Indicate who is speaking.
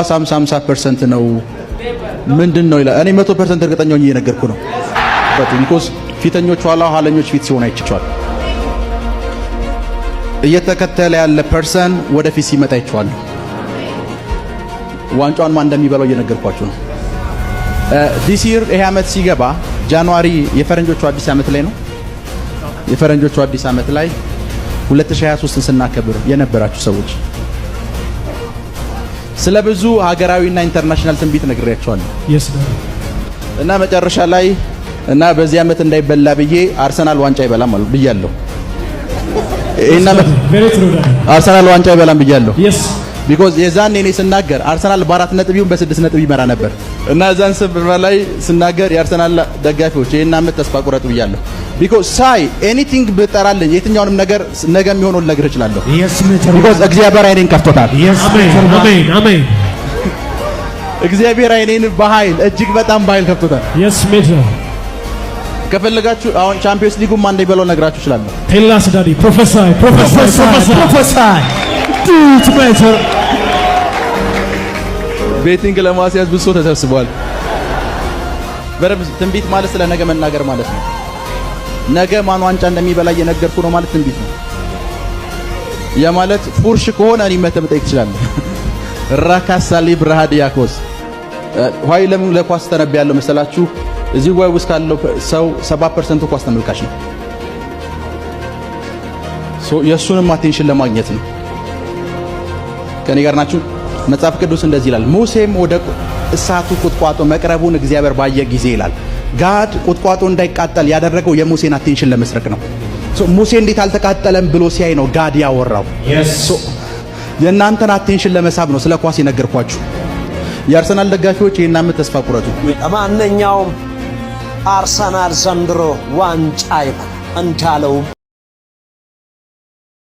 Speaker 1: 50 50% ነው፣ ምንድን ነው ይላል። እኔ 100% እርግጠኛ ሆኜ እየነገርኩ ነው። Because ፊተኞች ኋላ ኋለኞች ፊት ሲሆን አይቼዋለሁ። እየተከተለ ያለ person ወደፊት ሲመጣ አይቼዋለሁ። ዋንጫውን ማን እንደሚበላው እየነገርኳችሁ ነው። This year ይሄ ዓመት ሲገባ January የፈረንጆቹ አዲስ ዓመት ላይ ነው። የፈረንጆቹ አዲስ ዓመት ላይ 2023ን ስናከብር የነበራችሁ ሰዎች ስለ ብዙ ሀገራዊና international ትንቢት ነግሬያችኋለሁ። እና መጨረሻ ላይ እና በዚህ ዓመት እንዳይበላ ብዬ አርሰናል ዋንጫ አይበላም አሉ ብያለሁ። ይሄን ዓመት አርሰናል ዋንጫ አይበላም ብያለሁ። Because የዛን እኔ ስናገር አርሰናል በ4 ነጥብ ይሁን በ6 ነጥብ ይመራ ነበር እና እዛን ስብሰባ ላይ ስናገር የአርሰናል ደጋፊዎች ይሄን ዓመት ተስፋ ቁረጡ ብያለሁ። Because ሳይ anything ብጠራልኝ የትኛውንም ነገር ነገ የሚሆነውን ልነግርህ እችላለሁ። Because እግዚአብሔር አይኔን ከፍቶታል።
Speaker 2: አሜን አሜን።
Speaker 1: እግዚአብሔር አይኔን በኃይል፣ እጅግ በጣም በኃይል ከፍቶታል።
Speaker 2: Yes, Major.
Speaker 1: ከፈለጋችሁ አሁን Champions League ኡን ማን እንደሚበላው ነግራችሁ እችላለሁ።
Speaker 2: Tell us, Daddy. Prophesy, prophesy, prophesy.
Speaker 3: Prophesy. Do it, Major.
Speaker 1: Betting ለማስያዝ ብዙ ሰው ተሰብስቧል። በደንብ ትንቢት ማለት ስለ ነገ መናገር ማለት ነው። ነገ ማን ዋንጫ እንደሚበላ እየነገርኩ ነው ማለት ትንቢት ነው። ያ ማለት ፉርሽ ከሆነ እኔ መተህ መጠየቅ ትችላለህ። ራካሳሊ ብርሃዲያኮስ why ለምን ለኳስ ተነብያለሁ መሰላችሁ? እዚህ ጉባኤ ውስጥ ካለው ሰው 70% ኳስ ተመልካች ነው። So የእሱንም attention ለማግኘት ነው። ከኔ ጋር ናችሁ? መጽሐፍ ቅዱስ እንደዚህ ይላል፣ ሙሴም ወደ እሳቱ ቁጥቋጦ መቅረቡን እግዚአብሔር ባየ ጊዜ ይላል። God ቁጥቋጦ እንዳይቃጠል ያደረገው የሙሴን attention ለመስረቅ ነው። So ሙሴ እንዴት አልተቃጠለም ብሎ ሲያይ ነው God ያወራው። So የእናንተን attention ለመሳብ ነው ስለ ኳስ የነገርኳችሁ። የአርሰናል ደጋፊዎች ይህን ዓመት ተስፋ ቁረጡ።
Speaker 4: ለማንኛውም አርሰናል ዘንድሮ ዋንጫ ይበላል እንዳለውም።